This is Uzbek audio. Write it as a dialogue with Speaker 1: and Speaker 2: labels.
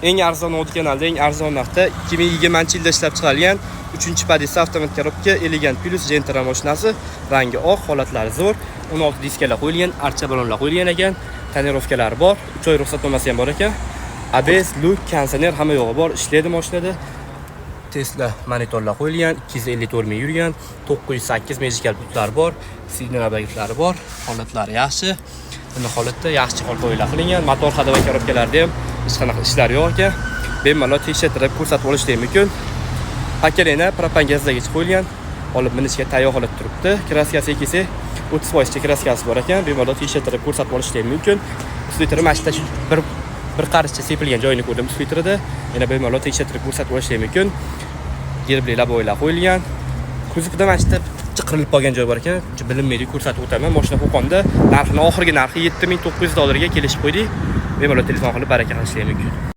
Speaker 1: Eng arzon Audi kanalida eng arzon narxda 2020-yilda ishlab chiqarilgan 3-подъезд avtomat коробка Elegant Plus Gentra mashinasi, rangi oq, holatlari zo'r, 16 diskalar qo'yilgan, archa balonlar qo'yilgan ekan, тонировка lari bor, 3 oy ruxsatnomasi ham bor ekan. ABS, люк, konditsioner, hamma yo'g'i bor, ishlaydi mashinada. Tesla monitorlar qo'yilgan, 254 ming yurgan, 908 magical pultlar bor, signal obyektlari bor, holatlari yaxshi. Buni holatda yaxshi hol qo'yilgan qilingan, motor, ходовой коробка larda ham hech qanaqa ishlar yo'q ekan. Bemalol tekshirtirib ko'rsatib olish mumkin. Поколение propan gazdagich qo'yilgan, olib minishga tayyor holatda turibdi. Краска siga kelsak, 30% краска si bor ekan, bemalol tekshirtirib ko'rsatib olish mumkin. Усилитель mana shu bir qarichcha sepilgan joyini ko'rdim усилитель ida. Yana bemalol tekshirtirib ko'rsatib olish mumkin. Gerbli лобовой lar qo'yilgan. Kuzovda mana shu yerda qirilib qolgan joy bor ekan, uncha bilinmaydi, ko'rsatib o'taman. Mashina Qo'qonda, narxini, oxirgi narxi 7900 dollarga kelishib qo'ydik. Bemalol telefon qilib baraka qilishlik mumkin.